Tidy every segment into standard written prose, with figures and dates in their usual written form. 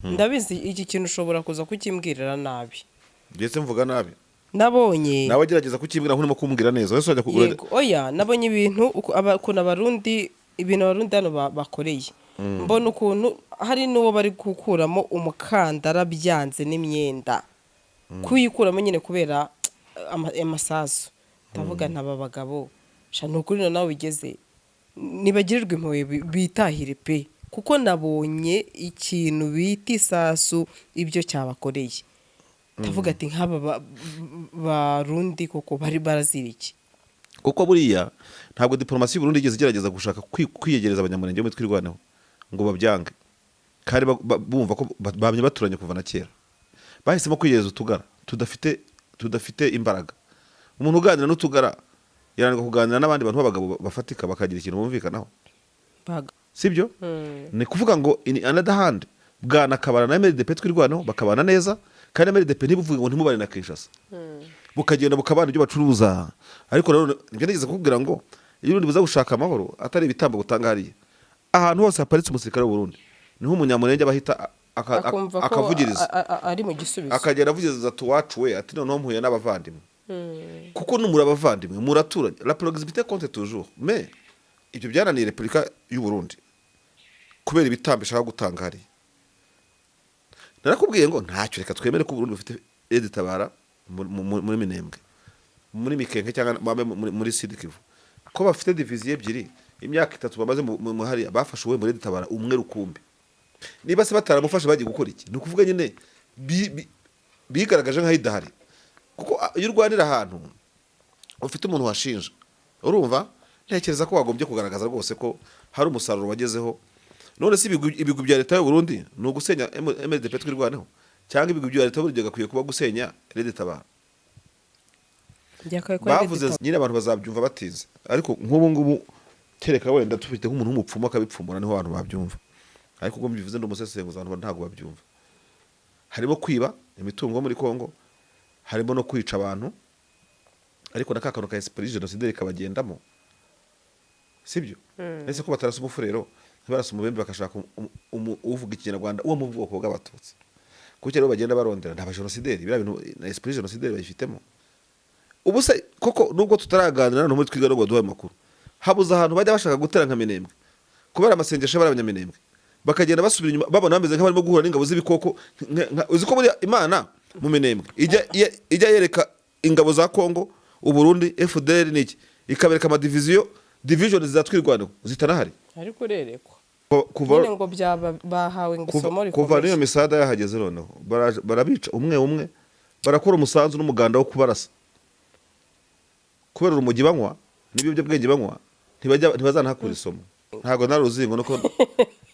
Ndabizi, iki kintu ushobora kuza kukimbwirira nabi. Ndetse mvuga nabi? Nabonye Nawe gerageza kukimbwira nkurimo kumbwira neza wese wajya Yego, oya, nabonye ibintu ukuntu Abarundi, ibintu Abarundi hano bakoreye, mbona ukuntu hari n'uwo bari gukuramo umukandara byanze n'imyenda kuyikuramo nyine kubera amasasu. Ndavuga ntaba bagabo sha, ni ukuri nawe bigeze nibagirirwe impuhwe, bitahire pe, kuko nabonye ikintu bita isasu ibyo cyabakoreye. Ndavuga ati nk'aba Barundi koko bari barazira iki? Kuko buriya ntabwo diplomasi y'u Burundi igeze igerageza gushaka kwiyegereza Abanyamurenge bo Twirwaneho ngo babyange, kandi bumva ko bamye baturanye kuva na kera. Bahisemo kwiyegereza utugara tudafite imbaraga. Umuntu uganira n'utugara yananirwa kuganira n'abandi bantu b'abagabo bafatika bakagira ikintu bumvikanaho? Sibyo? Ni kuvuga ngo in another hand, bwana Kabara na MRDP Twirwaneho bakabana neza, kandi MRDP ntibuvuge ngo ntimubane na Kinshasa, bukagenda bukabana ibyo bacuruza. Ariko nanone nibyo nigeze kukubwira ngo iyo Uburundi buza gushaka amahoro, atari ibitambo butanga hariya, ahantu hose haparitse umusirikare w'u Burundi niho Umunyamurenge aba ahita akumva ko akavugiriza, ari mu gisubizo. Akagenda avugiriza ati uwacu we, ati noneho mpuye n'abavandimwe, kuko numuri abavandimwe, muraturanye, la proximité compte toujours. Mais ibyo byananiye Repubulika y'u Burundi kubera ibitambo ishaka gutanga hariya. Narakubwiye ngo ntacyo, reka twemere ko Burundi bufite RED Tabara muri Minembwe, muri Mikenke, cyangwa muri Sud Kivu, ko bafite diviziyo ebyiri, imyaka 3 bamaze mu hariya bafashe uwe muri RED Tabara umwe rukumbi. Niba se bataramufashe, bagiye gukora iki? Ni ukuvuga nyine bigaragaje nk'aho idahari, kuko iyo urwanira ahantu ufite umuntu washinja, urumva ntekereza ko wagombye kugaragaza rwose ko hari umusaruro wagezeho. None se ibigwi bya leta y'u Burundi ni ugusenya MRDP Twirwaneho, cyangwa ibigwi bya leta y'u Burundi byagakwiye kuba gusenya RED Tabara? Byakabaye ko ari Bavuze Leta. Nyine abantu bazabyumva batinze, ariko nk'ubu ngubu kereka wenda tufite nk'umuntu w'umupfumu akabipfumura, niho abantu babyumva. Ariko ubwo mbivuze ndi umusesenguzi, abantu ntabwo babyumva. Harimo kwiba imitungo muri Congo, harimo no kwica abantu, ariko na ka kantu ka esprit génocidaire kabagendamo, sibyo? Ese ko batarasa Umufurero, ntibarasa Umubembe, bagashaka uvuga Ikinyarwanda uwo mu bwoko bw'Abatutsi? Kuki rero bagenda barondera? Nta bajenosideri, biriya bintu na esprit génocidaire bayifitemo. Ubu se koko, nubwo tutaraganira no muri twiga no baduha amakuru, habuze ahantu bajya bashaka gutera nka Minembwe, kubera amasengesho y'abari Abanyaminembwe, bakagenda basubira inyuma, babona bameze nk'abarimo guhura n'ingabo z'ibikoko? Uzi ko buriya Imana mu Minembwe ijya yereka ingabo za Kongo, Uburundi, FDLR n'iki, ikabereka amadiviziyo, division za Twirwaneho zitanahari. Ariko urerekwa Kuva nyine ngo byaba bahawe ngo isomo kuva n'iyo rikomeye. Misada yahageze, noneho barabica umwe umwe, barakora umusanzu n'umuganda wo kubarasa kubera urumogi banywa n'ibiyobyabwenge banywa, ntibajya, ntibazanahakura isomo. Ntabwo nari uruzingo nuko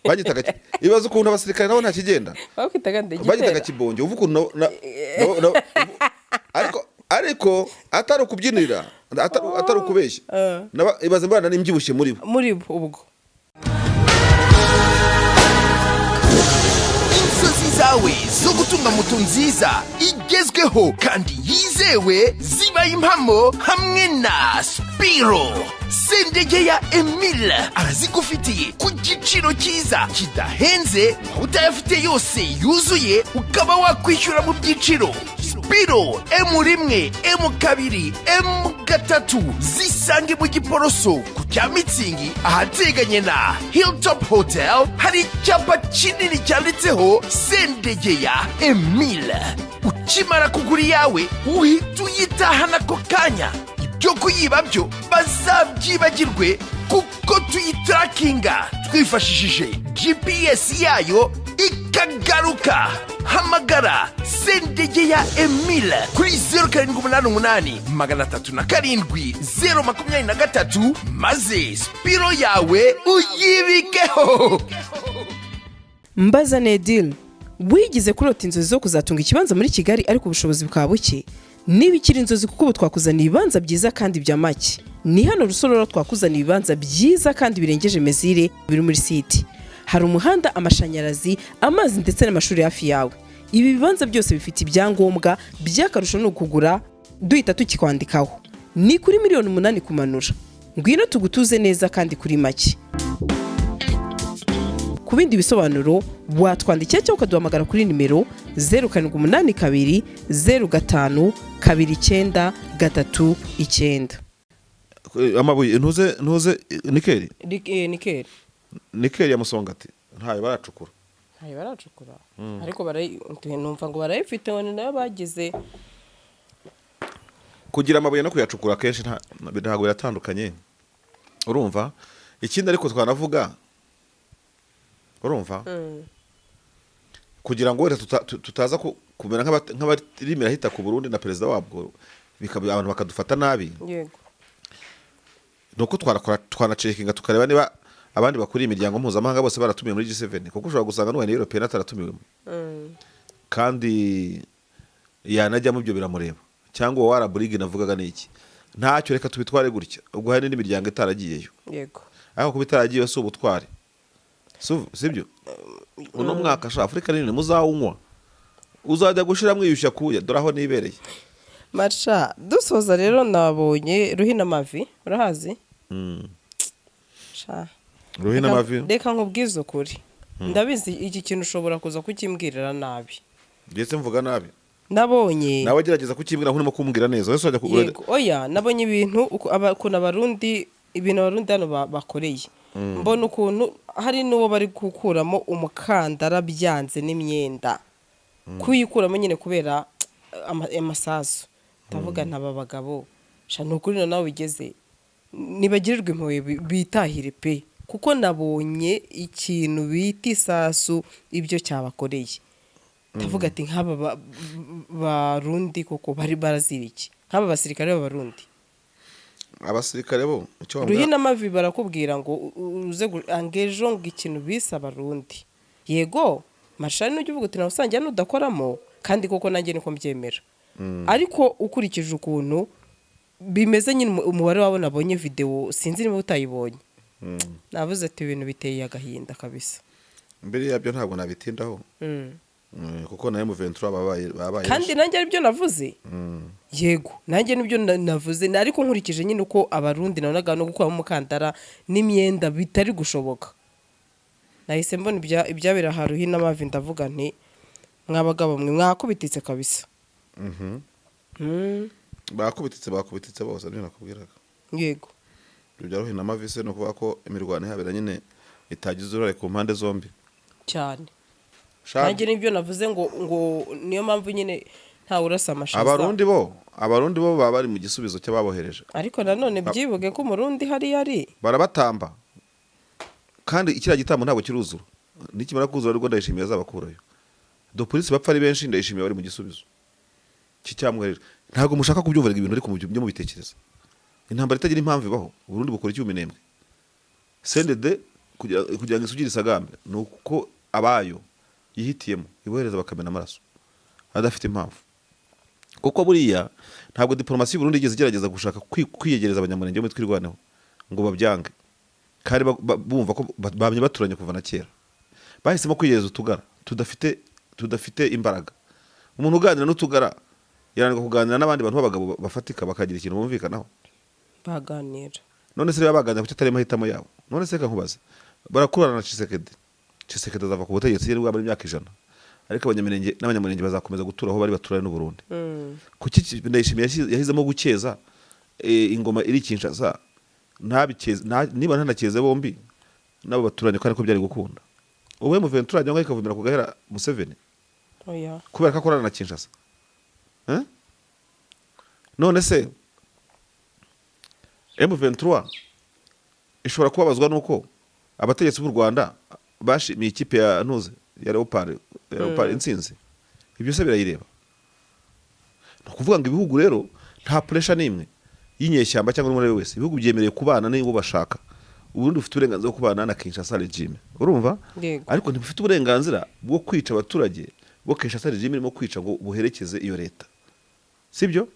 bagitaga ibibazo ukuntu abasirikare nabo nta kigenda. Bakwitaga Bagitaga ndegitera. Kibonge. Uva ukuntu ariko atari ukubyinira, atari ukubeshya. Ibaze mbana n'imbyibushye muri bo. Muri bo ubwo. Inzozi zawe zo gutunga moto nziza igezweho kandi yizewe zibaye impamo hamwe na Spiro. Sendege ya Emile arazigufitiye ku giciro cyiza kidahenze, waba utayafite yose yuzuye ukaba wakwishyura mu byiciro. Spiro M1, M2, M3 zisange mu Giporoso ku cya Mitsingi, ahateganye na Hilltop Hotel, hari icyapa kinini cyanditseho Sendegeya Emile. Ukimara kugura iyawe uhita uyitahana ako kanya. Ibyo kuyiba byo bazabyibagirwe, kuko tuyitarakinga twifashishije GPS yayo ikagaruka. Hamagara Sendegeya Emile kuri 0788 307 023, maze Spiro yawe uyibikeho. Mbaza Nedil, wigize kurota inzozi zo kuzatunga ikibanza muri Kigali ariko ubushobozi bukaba buke? Niba ikiri inzozi, kuko ubu twakuzaniye ibibanza byiza kandi bya make. Ni hano Rusororo, twakuzaniye ibibanza byiza kandi birengeje mesure, biri muri site, hari umuhanda, amashanyarazi, amazi ndetse n'amashuri hafi yawe. Ibi bibanza byose bifite ibyangombwa. By'akarusho ni ukugura duhita tukikwandikaho. Ni kuri miliyoni 8 kumanura. Ngwino tugutuze neza kandi kuri make. Ku bindi bisobanuro watwandikiye cyangwa ukaduhamagara kuri nimero 0782052939. Amabuye, ntuze nickel. Nickel. Nickel ya Musongati ntayo baracukura. Ntayo baracukura, ariko numva ngo barayifite, ngo ni nayo bagize. Kugira amabuye no kuyacukura akenshi ntabwo biratandukanye, urumva? Ikindi ariko twanavuga, urumva, kugira ngo wenda tutaza kumera nk'abarimira hita ku Burundi na perezida wabwo, bikaba abantu bakadufata nabi, ni uko twanakora, twanacekinga, tukareba niba abandi bakuriye imiryango mpuzamahanga bose baratumiwe muri G7, kuko ushobora gusanga n'uwa European ataratumiwemo, kandi yanajyamo ibyo biramureba, cyangwa uwo Arab League navugaga ni iki. Ntacyo, reka tubitware gutya. Ubwo hari n'indi miryango itaragiyeyo, ariko kuba itaragiyeyo si ubutwari. Sibyo? Uno mwaka sha Afurika nini muzawunywa, uzajya gushira mwiyushya kuya. Dore aho nibereye. Marsha, dusoza rero, nabonye Ruhinamavi, urahazi? Sha. Ruhinamavi. Reka nkubwize ukuri, ndabizi iki kintu ushobora kuza kukimbwirira nabi. Ndetse mvuga nabi? Nabonye Nawe gerageza kukimbwira nkurimo kumbwira neza wese wajya Yego, oya, nabonye ibintu ukuntu Abarundi, ibintu Abarundi hano bakoreye, mbona ukuntu hari n'uwo bari gukuramo umukandara byanze n'imyenda kuyikuramo nyine kubera amasasu. Ndavuga ntaba bagabo sha, ni ukuri nawe bigeze nibagirirwe impuhwe, bitahire pe, kuko nabonye ikintu bita isasu ibyo cyabakoreye. Ndavuga ati nk'aba Barundi koko bari barazira iki, nk'aba basirikare b'Abarundi? Abasirikare bo icyo wambwira Ruhinamavi barakubwira ngo uze angejo ngo ikintu bise Abarundi. Yego mashari, nujya uvuga uti nawe usangiye nudakoramo, kandi koko nanjye niko mbyemera, ariko ukurikije ukuntu bimeze nyine, umubare wabo nabonye videwo, sinzi niba utayibonye, navuze ati ibintu biteye agahinda kabisa. Mbere yabyo ntabwo nabitindaho, kuko na M23 babaye Kandi nanjye aribyo navuze. Yego, nanjye nibyo navuze, ariko nkurikije nyine uko Abarundi nabonaga no gukuramo umukandara n'imyenda bitari gushoboka, nahise mbona ibyabera aha Ruhinamavi, ndavuga nti mwabagabo mwe mwakubititse kabisa. Bakubititse, bakubititse bose, nibyo nakubwiraga. Ibyo bya Ruhinamavi se ni ukuvuga ko imirwano ihabera nyine itagize uruhare ku mpande zombi? Cyane. Sha- Nanjye nibyo navuze ngo niyo mpamvu nyine ntawe urasa amashaza. Abarundi bo baba bari mu gisubizo cy'ababohereje. Ariko nanone byibuge ko Umurundi hariya ari Barabatamba, kandi kiriya gitambo ntabwo kiruzura. Nikimara kuzura ariko Ndayishimiye azabakurayo do polisi bapfa ari benshi. Ndayishimiye bari mu gisubizo cy'icyamwohereje. Ntabwo mushaka kubyumva ibintu, ariko mubyo mubitekereza. Intambara itagira impamvu ibaho? Burundi bukora iki mu Minembwe? CNDD kugira ngo isugire isagambe ni uko abayo yihitiyemo, ibohereza bakamena amaraso adafite impamvu, kuko buriya ntabwo diplomasi y'u Burundi igeze igerageza gushaka kwiyegereza Abanyamurenge bo muri Twirwaneho ngo babyange, kandi bumva ko bamye baturanye kuva na kera. Bahisemo kwiyegereza utugara tudafite imbaraga. Umuntu uganira n'utugara yananirwa kuganira n'abandi bantu b'abagabo bafatika bakagira ikintu bumvikanaho? Baganira. None se niba baganira, kuki atari amahitamo yabo? None se reka nkubaze, barakurana na Tshisekedi. Tshisekedi azava ku butegetsi yari bwamara imyaka 100, ariko Abanyamurenge n'Abanyamurenge bazakomeza gutura aho bari, baturane n'u Burundi. Kuki Ndayishimiye yahisemo gukeza ingoma iri Kinshasa, ntabikeze niba ntanakeze bombi nabo baturanye, kandi ko byari gukunda ubu M23 ajya ngo ikavumira ku gahera Museveni? Oya. Kubera ko akorana na Kinshasa, eh? None se M23 ishobora kubabazwa nuko abategetsi b'u Rwanda bashimiye ikipe ya ntuze ya Leopard, ya Leopard intsinzi? Ibyo se birayireba? Ni ukuvuga ngo ibihugu rero nta pressure n'imwe y'inyeshyamba cyangwa n'uwo ari we wese. Ibihugu byemerewe kubana n'uwo bashaka. Uburundi bufite uburenganzira bwo kubana na Kinshasa regime, urumva? Yego. Ariko ntibufite uburenganzira bwo kwica abaturage bo Kinshasa regime irimo kwica ngo buherekeze iyo leta, sibyo?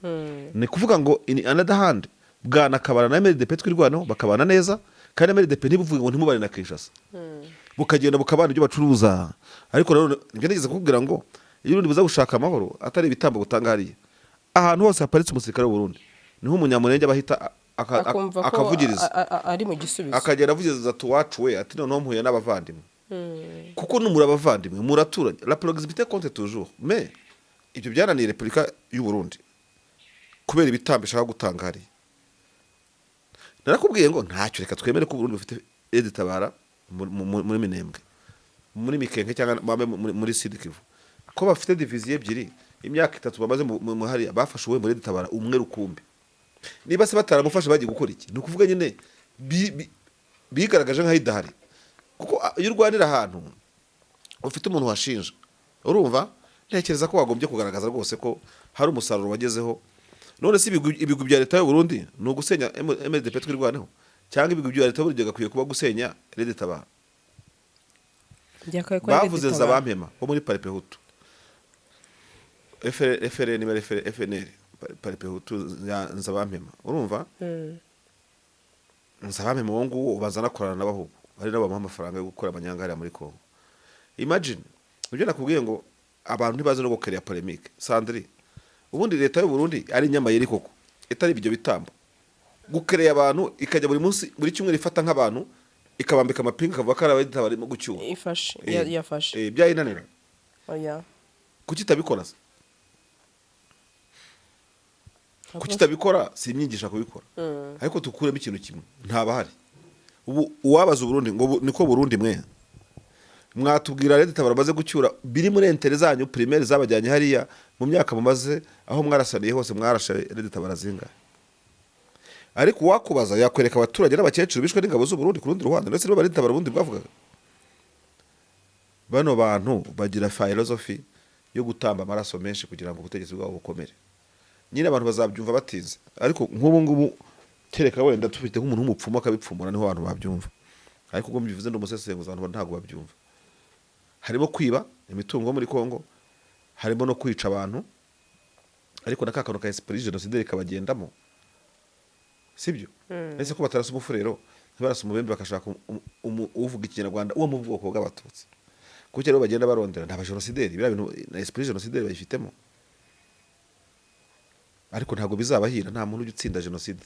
Ni kuvuga ngo in another hand bwanakabana na MRDP Twirwaneho, bakabana neza, kandi MRDP ntibuvuge ngo ntimubane na Kinshasa, bukagenda bukabana ibyo bacuruza. Ariko nanone nibyo nigeze kukubwira ngo iyo Uburundi buza gushaka amahoro, atari ibitambo butanga hariya, ahantu hose haparitse umusirikare w'u Burundi niho Umunyamurenge aba ahita akumva ko akavugiriza, ari mu gisubizo. Akagenda avugiriza ati: "Uwacu we," ati: "Noneho mpuye n'abavandimwe." Kuko numuri abavandimwe, muraturanye, la proximité compte toujours. Mais ibyo byananiye Repubulika y'u Burundi kubera ibitambo ishaka gutanga hariya. Narakubwiye ngo ntacyo, reka twemere ko Burundi bufite RED Tabara muri Minembwe, muri Mikenke, cyangwa muri Sud Kivu, ko bafite diviziyo ebyiri. Imyaka 3 bamaze mu hariya, bafashe uwe muri RED Tabara umwe rukumbi. Niba se bataramufashe, bagiye gukora iki? Ni ukuvuga nyine bigaragaje nk'aho idahari, kuko iyo urwanira ahantu ufite umuntu washinja, urumva, ntekereza ko wagombye kugaragaza rwose ko hari umusaruro wagezeho. None se ibigwi bya leta y'u Burundi ni ugusenya MRDP Twirwaneho, cyangwa ibigwi bya leta y'u Burundi byagakwiye kuba gusenya RED Tabara? Byakabaye ko ari Bavuze Red Tabara. Nzabampema wo muri Palipehutu, FRN niba FNL, Palipehutu ya Nzabampema, urumva? Nzabampema uwo nguwo ubanza anakorana nabo, ahubwo hari n'abamuha amafaranga yo gukora amanyanga hariya muri Congo. Imagine, ibyo nakubwiye ngo abantu ntibazi no gukereya polémique. Sandri, ubundi leta y'u Burundi ari inyamayeri koko, itari ibyo bitambo, gukereya abantu, ikajya buri munsi, buri cyumweru ifata nk'abantu ikabambika amapingu, ikavuga ko ari abayita barimo gucyura. Ifashe yafashe. Byayinanira. Oya. Kuki itabikora se? Kuki itabikora? Si imyigisha kubikora. Ariko tukuremo ikintu kimwe, ntabahari. Ubu uwabaza Uburundi ngo niko Burundi mwe mwatubwira RED Tabara bamaze gucyura biri muri intérêts zanyu primaires zabajyanye hariya, mu myaka mumaze aho mwarasaniye hose, mwarashe RED Tabara zingahe? Ariko uwakubaza yakwereka abaturage n'abakecuru bishwe n'ingabo z'u Burundi ku rundi ruhande, ndetse nibo RED Tabara ubundi bwavugaga. Bano bantu bagira philosophy yo gutamba amaraso menshi kugira ngo ubutegetsi bwabo bukomere. Nyine abantu bazabyumva batinze, ariko nk'ubu ngubu kereka wenda tufite nk'umuntu w'umupfumu akabipfumura, niho abantu babyumva. Ariko ubwo mbivuze ndi umusesenguzi, abantu ntabwo babyumva. Harimo kwiba imitungo muri Congo, harimo no kwica abantu, ariko na ka kantu ka esprit génocidaire kabagendamo, sibyo? Ese ko batarasa umufurero, ntibarasa umubembe, bakashaka uvuga ikinyarwanda uwo mu bwoko bw'abatutsi? Kuki rero bagenda barondera? Nta bajenosideri, biriya bintu na esprit génocidaire bayifitemo, ariko ntabwo bizabahira. Nta muntu ujya utsinda jenoside.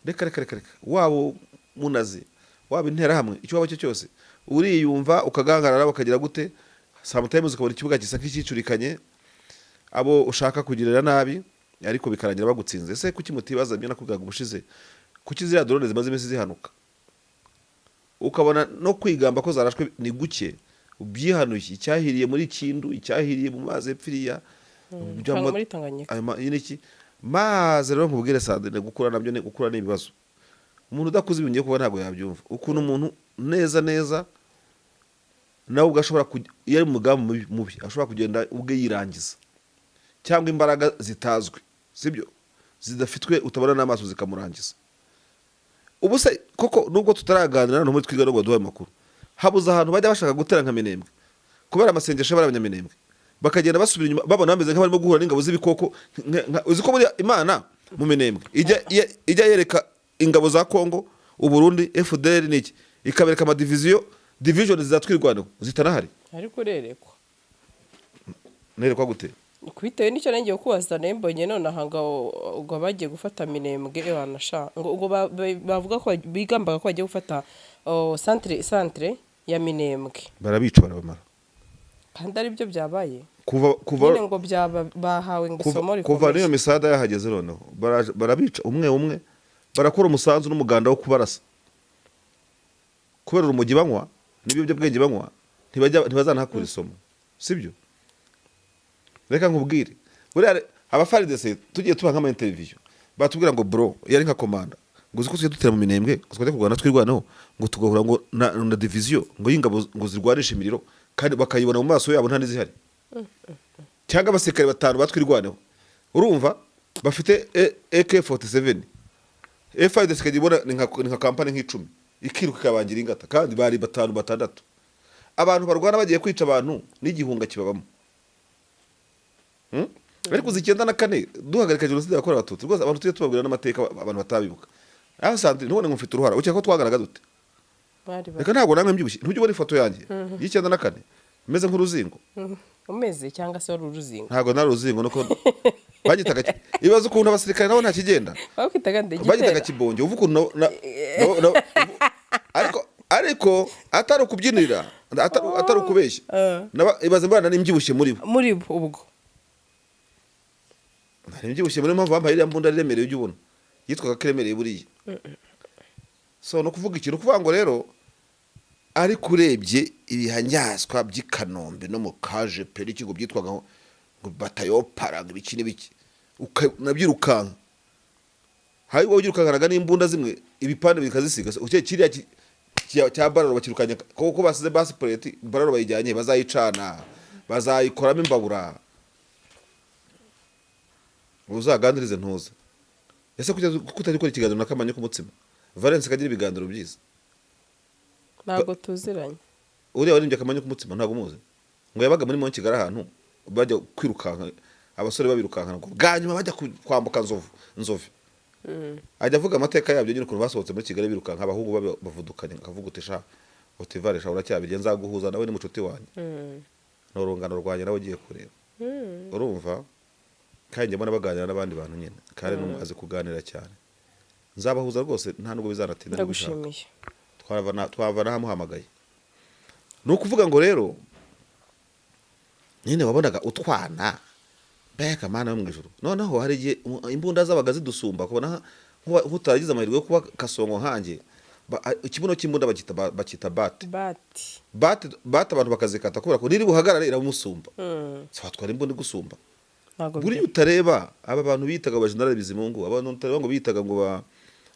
Reka, reka, reka, reka. Waba munazi, waba interahamwe, icyo waba cyo cyose, uriyumva ukagangarara, ukagira gute, sometimes ukabona ikibuga gisa nk'icyicurikanye abo ushaka kugirira nabi, ariko bikarangira bagutsinze. Ese kuki mutibaza ibyo nakubwiraga ubushize? Kuki ziriya drone zimaze iminsi zihanuka, ukabona no kwigamba ko zarashwe ni guke? Ubyihanuye, icyahiriye muri Kindu, icyahiriye mu mazi epfiriya. Cyangwa muri Tanganyika. Ayo nyine iki mazi rero, nkubwire Sandrine, gukura nabyo ni gukura ni ibibazo. Umuntu udakuze ibintu ngiye kuba ntabwo yabyumva ukuntu umuntu neza neza nawe ubwo ashobora iyo ari mu mugambi mubi ashobora kugenda ubwe yirangiza, cyangwa imbaraga zitazwi, sibyo, zidafitwe utabona n'amaso, zikamurangiza. Ubu se koko, nubwo tutaraganira no muri twiga no baduhaye amakuru, habuze ahantu bajya bashaka gutera nka Minembwe kubera amasengesho y'abanyaminembwe, bakagenda basubira inyuma, babona bameze nk'abarimo guhura n'ingabo z'ibikoko? Uzi ko buriya Imana mu Minembwe ijya yereka ingabo za Kongo, Uburundi, FDLR n'iki, ikabereka amadiviziyo, division zizatwirwanaho zitanahari? Ariko urerekwa. Nerekwa gute? Bitewe n'icyo ngiye kubaza, nayo mbonye nonaha ngo bagiye gufata Minembwe, ewana sha, ngo bavuga ko bigambaga ko bagiye gufata, oh, centre ya Minembwe. Barabica, barabamara. Kandi ari byo byabaye. Kuva Nyine ngo byaba bahawe ngo isomo kuva n'iyo rikomeye. misada yahageze, noneho barabica umwe umwe, barakora umusanzu n'umuganda wo kubarasa kubera urumogi banywa n'ibiyobyabwenge banywa. Ntibajya, ntibazanahakura isomo, sibyo? Reka nkubwire, buriya abafaridese tugiye tuba nk'ama interview, batubwira ngo bro yari nka komanda, ngo uzi ko tujya dutera mu Minembwe, ngo twajya kurwana Twirwaneho, ngo tugahura ngo na division ngo y'ingabo ngo zirwanisha imiriro, kandi bakayibona mu maso yabo nta n'izihari, cyangwa abasirikare batanu batwirwaneho, urumva, bafite AK47, FARDC ikajya ibona ni nka kampani nk'icumi, ikiruka ikabangira ingata, kandi bari batanu, batandatu. Abantu barwana bagiye kwica abantu n'igihunga kibabamo. Ariko uzi 94 duhagarika jenoside yakorewe abatutsi, rwose abantu tujye tubabwira n'amateka abantu batabibuka. Aho Sandrine, ntubone ngo mfite uruhara, ukeka ko twaganaga dute? Bari Reka, ntabwo namwe mbyibushye, ntujya ubona ifoto yanjye y'94 imeze nk'uruzingo? Umeze cyangwa se wari uruzingo? Ntabwo nari uruzingo, nuko banyitaga ibibazo ukuntu abasirikare nabo nta kigenda. Bakwitaga Banyitaga ndegitera. Kibonge. Uva ukuntu ariko ari Ariko atari ukubyinirira, atari ukubeshya. Ibaze mbana n'imbyibushye muri bo. Muri bo ubwo. Nari mbyibushye muri mpamvu bambaye iriya mbunda iremereye, ujya ubona yitwaga ko iremereye buriya. So no kuvuga ikintu, kuvuga ngo rero, ariko urebye ibihanyaswa by'i Kanombe no mu kaje peri, ikigo byitwaga ngo batayo paranga ibiki n'ibiki, nabyirukanka hari ubwo byirukankanaga n'imbunda zimwe, ibipande bikazisiga. Uke kiriya cya bararo bakirukanya kuko basize basi plate, bararo bayijyanye, bazayicana, bazayikoramo imbabura. Uzaganirize ntuza ese kutajya ukora ikiganiro na Kamanyi k'umutsima Valence, kagira ibiganiro byiza? Ntabwo tuziranye. Uriya waririmbye Akamanyu k'umutsima, ntabwo umuzi? Ngo yabaga muri Mont Kigali, ahantu bajya kwirukanka, abasore babirukankana ngo bwa nyuma bajya kwambuka Nzove. Ajya avuga amateka yabyo nyine, ukuntu basohotse muri Kigali birukanka, abahungu bavudukanye, akavuga uti: "Sha utivare, sha uracyabirya, nzaguhuza nawe, ni mucuti wanjye, ni urungano rwanjye nawe ugiye kureba." Urumva kandi njya mbona baganira n'abandi bantu nyine, kandi azi kuganira cyane. Nzabahuza rwose, nta nubwo bizanatinda nubishaka. Ndagushimiye. Twava nahamuhamagaye. Ni ukuvuga ngo rero nyine wabonaga utwana, mbega Mana yo mu ijuru! Noneho hari igihe imbunda zabaga zidusumba, ukabona nk'utaragize amahirwe yo kuba kasongo nkanjye, ikibuno cy'imbunda bakita bate. Bati. Bate, bate, abantu bakazikata kubera ko niri buhagarare iramusumba. Si watwara imbunda igusumba? Ntabwo. Buriya utareba aba bantu bitaga aba General Bizimungu, abantu utareba ngo bitaga ngo ba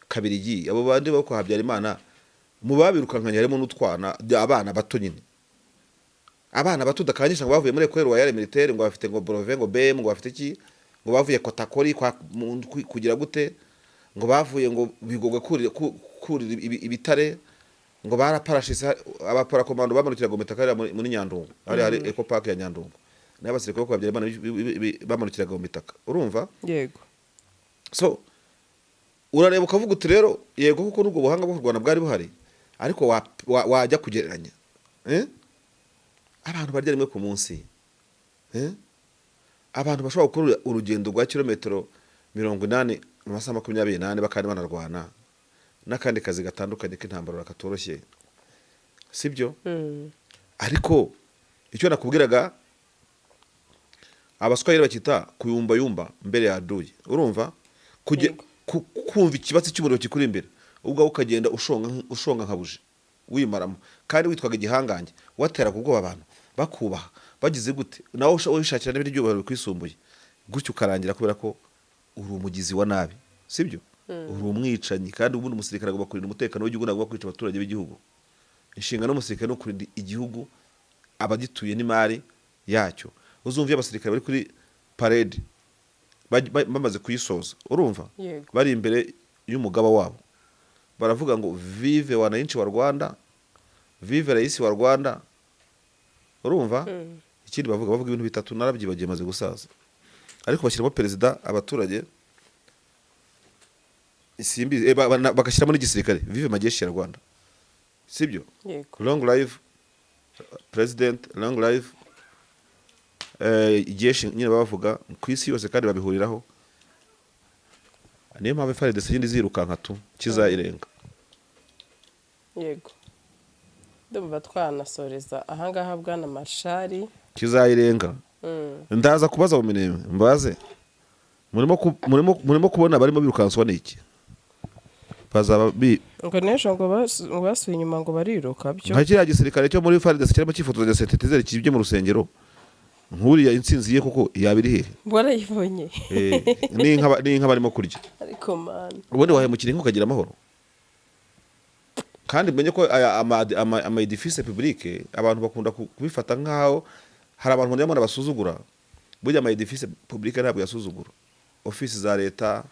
Kabirigi, abo bandi bo kwa Habyarimana, mu babirukankanye harimo n'utwana, abana bato nyine, abana bato udakanyisha, ngo bavuye muri École Royale Militaire, ngo bafite ngo brevet, ngo BM, ngo bafite iki, ngo bavuye Kotakori kwa kugira gute, ngo bavuye ngo Bigogwe kurira ibitare, ngo baraparashise, abaparakomando bamanukiraga mu mitaka hariya muri Nyandungu, hariya hari Eco Park ya Nyandungu, nayo abasirikare bo kwa Habyarimana bamanukiraga mu mitaka, urumva? Yego. So urareba ukavuga uti rero yego, kuko n'ubwo buhanga bwo kurwana bwari buhari, ariko wajya kugereranya, eh? Abantu barya rimwe ku munsi, eh? Abantu bashobora gukora urugendo rwa kilometero 80 mu masaha 24, bakandi banarwana n'akandi kazi gatandukanye k'intambara katoroshye, sibyo? Ariko icyo nakubwiraga, Abaswahili bakita kuyumbayumba mbere ya adui, urumva? Yego. Kumva ikibatsi cy'umuriro kikuri imbere, ubwawe ukagenda ushonga ushonga nka buji, wimaramo, kandi witwaga igihangange, wateraga ubwoba abantu, bakubaha, bagize gute, nawe wishakira n'ibindi byubahiro bikwisumbuye gutyo, ukarangira kubera ko uri umugizi wa nabi, sibyo? Uri umwicanyi. Kandi ubundi umusirikare agomba kurinda umutekano w'igihugu, ntabwo agomba kwica abaturage b'igihugu. Inshingano y'umusirikare ni ukurinda igihugu, abagituye n'imari yacyo. Uzumva iyo abasirikare bari kuri parade, bamaze kuyisoza, urumva? Yego. Bari imbere y'umugaba wabo, baravuga ngo: "Vive wananchi wa Rwanda, vive rais wa Rwanda." Urumva? Ikindi bavuga ibintu bitatu, narabyibagiye maze gusaza, ariko bashyiramo perezida, abaturage, simbizi, bagashyiramo n'igisirikare: "Vive majeshi ya Rwanda", sibyo? Yego. "Long life president, long life ijeshi." Nyine baba bavuga ku isi yose kandi babihuriraho. Niyo mpamvu FARDC nyine izirukanka tu kizayirenga. Yego, ndumva twanasoreza ahangaha, bwana Marshal. Kizayirenga. Ndaza kubaza mu Minembwe, mbaze murimo kubona barimo birukanswa n'iki, bazaba bi Ngo n'ejo ngo basuye inyuma, ngo bariruka byo. Nka kiriya gisirikare cyo muri FARDC kirimo cyifotoza synthétiseur kibye mu rusengero, nk'uriya intsinzi ye koko yaba iri hehe? Warayibonye? N'inka barimo kurya. Ariko Mana! Ubundi wahemukira inka ukagira amahoro? Kandi umenye ko aya ama édifice public abantu bakunda kubifata nk'aho hari abantu nyamara basuzugura. Burya ama édifice public ntabwo yasuzugura. Ofisi za leta,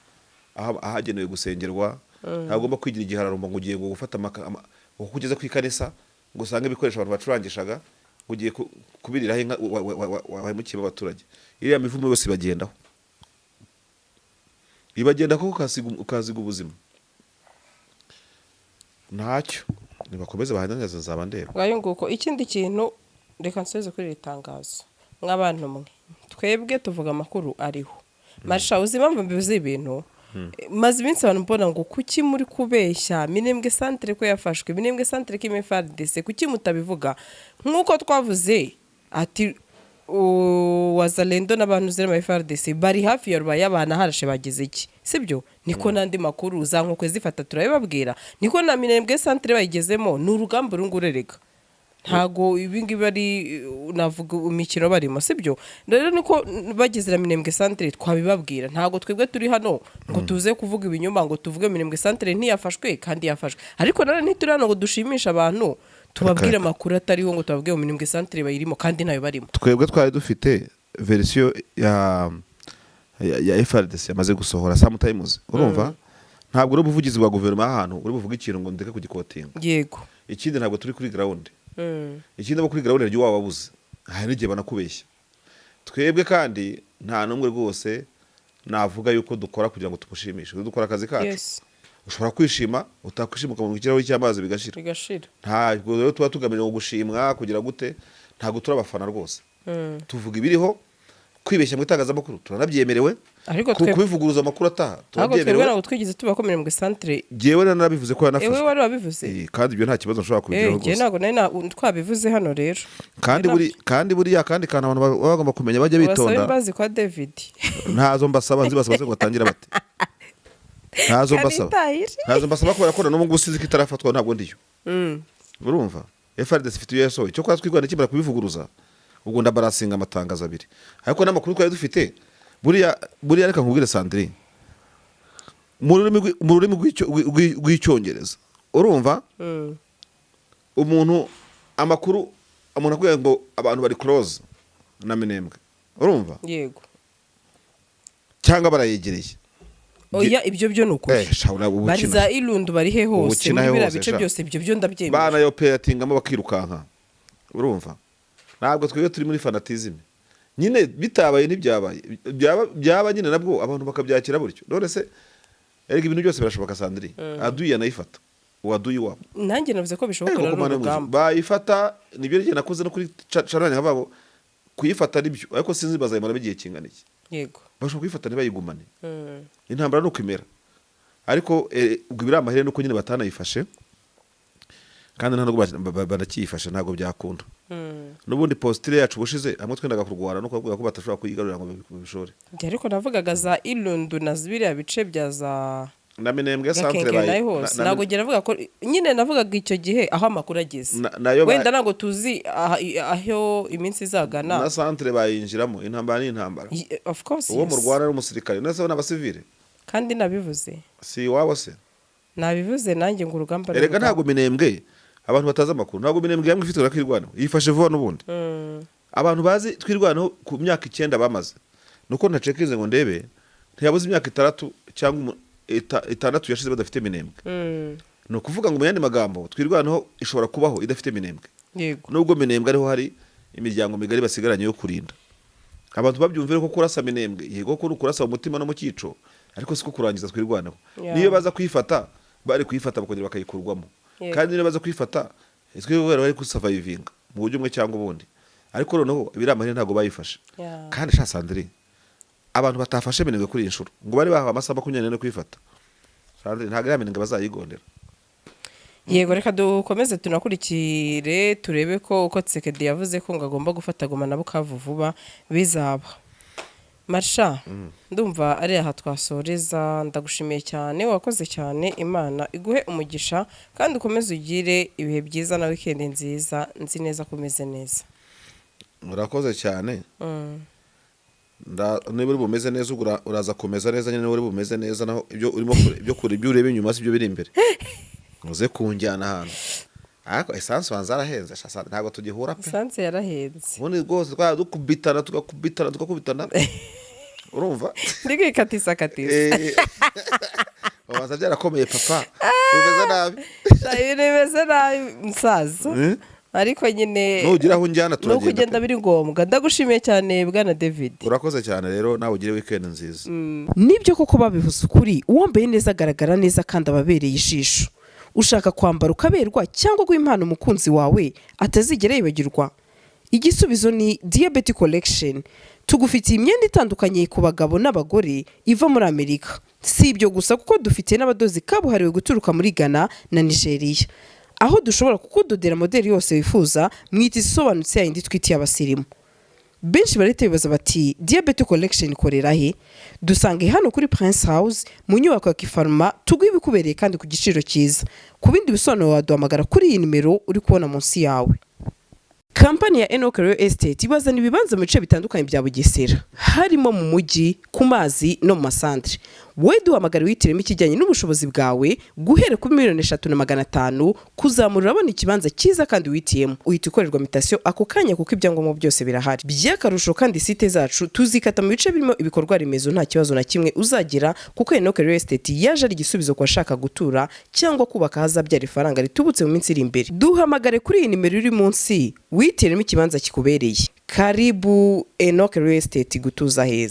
ahagenewe gusengerwa, ntabwo ugomba kwigira igihararumbo ngo ugiye ngo gufata ngo ugeze ku ikanisa ngo usange ibikoresho abantu bacurangishaga, ngo ugiye kubiriraho inka wahemukiye abaturage. Iriya mivumo yose ibagendaho, ibagenda kuko ukahasiga ubuzima. Ntacyo, nibakomeze bahanyanyaze, nzaba ndeba. Ngayo nguko. Ikindi kintu, reka nsubize kuri iri tangazo. Mw'abantu mwe, twebwe tuvuga amakuru ariho. Marisha, uzi impamvu mbivuze ibintu? Maze iminsi abantu mbona ngo kuki muri kubeshya Minembwe centre ko yafashwe, Minembwe centre ko irimo FARDC, kuki mutabivuga? Nk'uko twavuze ati Wazalendo n'abantu ziri FARDC bari hafi ya Rubaya, banaharashe bageze iki, sibyo? Niko n'andi makuru za nkokwe zifata turabibabwira, niko na Minembwe centre bayigezemo. Ni urugamba uru nguru erega, ntago ibi ngibi ari navuga imikino barimo, sibyo? Rero niko bageze na Minembwe centre twabibabwira. Ntago twebwe turi hano ngo tuze kuvuga ibinyoma, ngo tuvuge Minembwe centre ntiyafashwe kandi yafashwe. Ariko nanone ntituri hano ngo dushimishe abantu, tubabwire amakuru atariho, ngo tubabwire ngo Minembwe centre bayirimo kandi ntayo barimo. Twebwe twari dufite version ya FARDC yamaze gusohora sometimes, urumva, ntabwo uri ubuvugizi bwa guverinoma ahantu uri buvuge ikintu ngo ndeke kugiquotinga. Ikindi, ntabwo turi kuri ground. Ikindi, abo kuri ground ryo waba wabuze, hari n'igihe banakubeshya. Twebwe kandi nta n'umwe rwose navuga yuko dukora kugira ngo tumushimishe, dukora akazi kacu. Ushobora kwishima, utakwishima ukamuha ikirahuri cy'amazi bigashira. Bigashira. Ntabwo rero tuba tugamije ngo gushimwa kugira gute, ntabwo turi abafana rwose. Tuvuga ibiriho. Kwibeshya mu itangazamakuru turanabyemerewe. Ariko kubivuguruza amakuru ataha Ariko twebwe turabyemerewe. ntabwo twigeze tuba ko Minembwe centre Jyewe narabivuze ko Ewe, yanafashwe. wari wabivuze. Kandi ibyo nta kibazo nshobora kubigeraho Njye rwose. ntabwo nari twabivuze hano rero. Kandi buriya kandi kantu abantu baba bagomba kumenya, bajya Ubasaba bitonda. imbabazi kwa David. Ntazo mbasaba, nzibasaba se ngo batangire bate? Ntazo mbasaba. Karitayire. Ntazo mbasaba kubera ko na n'ubu ngubu sinzi ko itarafatwa, ntabwo ndiyo. Urumva, FARDC ifite iyo yasohoye, cyo kwa Twirwaneho ikimara kubivuguruza, ubwo ndabarasinga amatangazo abiri. Ariko n'amakuru twari dufite buriya, reka nkubwire Sandrine, mu rurimi rw'Icyongereza, urumva, umuntu amakuru, umuntu akubwira ngo abantu bari close na Minembwe, urumva, Yego. cyangwa barayegereye. Oya, ibyo byo ni ukuri. Sha, ubu Bari ukina. za Irundu, bari he hose Ubukina muri he biriya hose, bice sha. byose, ibyo byo ndabyemera. Banayoperatingamo bakirukanka. Urumva, ntabwo twebwe turi muri fanatisme nyine. Bitabaye ntibyabaye, byaba nyine nabwo abantu bakabyakira buryo. None se erega ibintu byose birashoboka, Sandrine. Aduyi yanayifata, uwaduyi wabo. Nanjye navuze ko bishoboka. Ego, Rero ko Mana y'ubuzima. urugamba. Bayifata nibyo rye nakoze no kuri channel nkavuga ngo kuyifata nibyo, ariko sinzi bazayimaramo igihe kingana iki. Bashobora kuyifata ntibayigumane. Intambara ni uko imera. Ariko ubwo ibiri amahire nuko nyine batanayifashe, kandi nta nubwo banakiyifashe, ntabwo byakunda. N'ubundi posture yacu ubushize hamwe twendaga kurwana no kubavuga ko badashobora kuyigarurira ngo babishore. Njye ariko navugaga za Irundu na biriya bice bya za Na Minembwe centre Gakenke nayo hose. Ntabwo njye navuga ko nyine, navugaga icyo gihe aho amakuru ageze. Nayo Wenda ntabwo tuzi aho iminsi izagana. Na centre bayinjiramo. Intambara ni intambara. Of course. Uwo Yes. murwana ari umusirikare, none se n'abasivile? Kandi nabivuze. Si iwabo se? Nabivuze nanjye ngo urugamba ni Erega urugamba. ntabwo Minembwe, abantu batazi amakuru, ntabwo Minembwe yamwe ifite Twirwaneho yifashe vuba n'ubundi. Abantu bazi Twirwaneho ku myaka 9 bamaze, nuko ntacekize ngo ndebe, ntiyabuze imyaka 6 cyangwa 6 yashize badafite Minembwe. Ni ukuvuga ngo mu yandi magambo, Twirwaneho ishobora kubaho idafite Minembwe, nubwo Minembwe ariho hari imiryango migari basigaranye yo kurinda. Abantu babyumvire ko kurasa Minembwe, yego ko kurasa mu mutima no mu cyico, ariko siko kurangiza Twirwaneho. Niyo baza kuyifata, bari kuyifata bakongera bakayikurwamo. Kandi niyo baza kuyifata, twe bari gusurvivinga mu buryo bumwe cyangwa ubundi. Ariko noneho ibiri amahire ntabwo bayifashe. Kandi sha Sandrine, abantu batafashe Minembwe kuri iyi nshuro, ngo bari bahawe amasaha 24 kuyifata, Sandrine, ntabwo iriya Minembwe bazayigondera. Yego, reka dukomeze tunakurikire, turebe ko uko Tshisekedi yavuze ko ngo agomba gufata Goma na Bukavu vuba bizaba. Marsha, ndumva ari aha twasoreza. Ndagushimiye cyane, wakoze cyane, Imana iguhe umugisha kandi ukomeze ugire ibihe byiza na weekend nziza. Nzi neza ko umeze neza. Murakoze cyane. Niba uri bumeze neza, ubwo uraza kumeza neza nyine. Niba uri bumeze neza, naho ibyo urimo ibyo kure, ibyo ureba inyuma si byo biri imbere. Muze kunjyana ahantu, ariko essence wanza arahenze sha, ntabwo tugihura pe. Essence yarahenze. Ubundi rwose twaba dukubitana, tugakubitana, tugakubitana, urumva. Ndi kwikatisa katisa. Ubanza byarakomeye papa, bimeze nabi. Ibintu bimeze nabi musaza. Ariko nyine Nugira aho unjyana ni turagenda ukugenda pe. biri ngombwa. Ndagushimiye cyane, bwana David. Urakoze cyane rero, nawe ugire weekend nziza. Nibyo koko babivuze ukuri, uwambaye neza agaragara neza kandi aba abereye ijisho. Ushaka kwambara ukaberwa cyangwa guha impano umukunzi wawe atazigera yibagirwa? Igisubizo ni Diyabeti Collection. Tugufitiye imyenda itandukanye ku bagabo n'abagore iva muri Amerika. Si ibyo gusa, kuko dufite n'abadozi kabuhariwe guturuka muri Ghana na Nigeria, aho dushobora kukudodera modeli yose wifuza mu itisi isobanutse, yayindi twitiye abasirimu. Benshi barahita bibaza bati: "Diabete Collection ikorera he?" Dusange hano kuri Prince House, mu nyubako ya Kifaruma, tuguhe ibikubereye kandi ku giciro cyiza. Ku bindi bisobanuro waduhamagara kuri iyi nimero uri kubona munsi yawe. Kampani ya Enoch Real Estate ibazana ibibanza mu bice bitandukanye bya Bugesera, harimo mu mujyi, ku mazi no mu masantere. Wowe duhamagara wihitiremo ikijyanye n'ubushobozi bwawe. Guhera kuri 3,500,000 kuzamura, urabona ikibanza cyiza kandi wihitiyemo. Uhita ukorerwa mutation ako kanya, kuko ibyangombwa byose birahari. By'akarusho kandi, site zacu tuzikata mu bice birimo ibikorwa remezo, nta kibazo na kimwe uzagira, kuko Enoch Real Estate yaje ari igisubizo ku bashaka gutura cyangwa kubaka ahazabyara ifaranga ritubutse mu minsi iri imbere. Duhamagare kuri iyi nimero iri munsi, wihitiremo ikibanza kikubereye. Karibu Enoch Real Estate, gutuza heza.